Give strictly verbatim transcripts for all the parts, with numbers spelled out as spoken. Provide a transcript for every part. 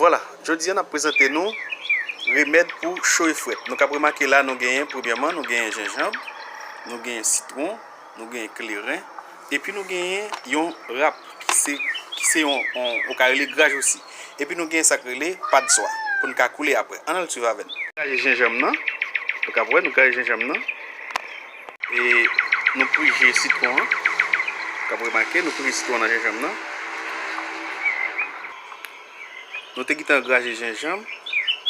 Vwala, jodi a n ap prezante nou remèd pou cho e frèt. Nou kab remake la, nou genyen, premyèman, nou genyen jenjanm, nou genyen sitwon, nou genyen kleren, epi nou genyen yon rap ki se, ki se yon, yon, ou ka rele graj osi. Epi nou genyen sa k rele padswa pou n ka koule apre. Ann al swiv avè n. Graje jenjanm nan, nou kab wè, nou graje jenjanm nan. E nou prije sitwon an. Kab remake, nou prije sitwon nan jenjanm nan. Nou te gentan graje jenjanm,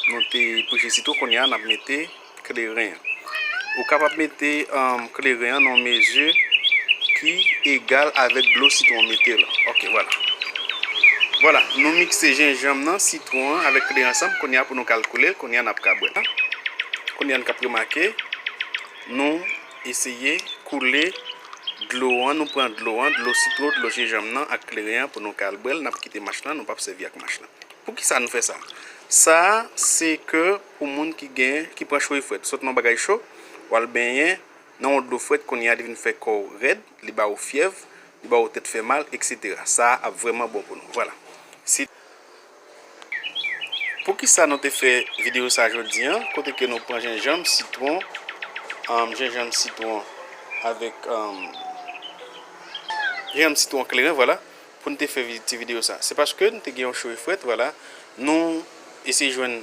nou te prije sitwon, kounye a n ap mete kleren an. Ou kapab mete, um, kleren an nan yon mezi ki egal avèk dlo sitwon mete la. Ok, vwala. Vwala, nou mikse jenjanm nan, sitwon an avèk kleren ansanm, kounye a pou nou kab koule l, kounye a n ap ka bwè l. Kounye a n kab remake, nou eseye koule dlo an, nou pran dlo an, dlo sitwon, dlo jenjanm nan ak kleren an pou nou kab bwè l, n ap kite mach lan, nou p ap sèvi ak mach lan. Poukisa nou fè sa? Sa a, se ke pou moun ki gen, ki pran cho e frèt. Sot nan yon bagay cho, w al benyen nan yon dlo frèt, kounye a li vin fè kò w rèd, li ba w fyèv, li ba w tèt fè mal, etsetera. Sa a ap vrèman bon pou nou. Vwala. Si Poukisa nou te fè videyo sa jodi a, kote ke nou pran jenjanm, sitwon, um, jenjanm, sitwon avèk, um, jenjanm, sitwon, kleren, vwala, pou n te fè vi-, ti videyo sa. Se paske n te gen yon cho e frèt, vwala, nou eseye jwenn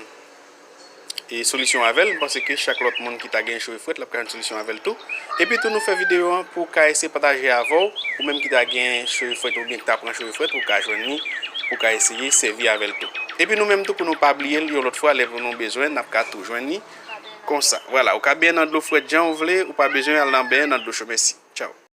e solisyon avè l. M panse ke chak lòt moun ki ta gen cho e frèt, l ap ka jwenn solisyon avè l tou. Epi tou, nou fè videyo an pou w ka eseye pataje avè w, ou menm ki ta gen cho e frèt oubyen ki ta pran cho e frèt, ou ka jwenn li, pou w ka eseye sèvi avè l tou. Epi nou menm tou, pou nou pa bliye l, yon lòt fwa, lè pou nou bezwen, n ap ka tou jwenn li konsa. Vwala, ou ka benyen nan dlo frèt jan ou vle, ou pa bezwen al nan benyen nan dlo cho. Mèsi. Tchaw.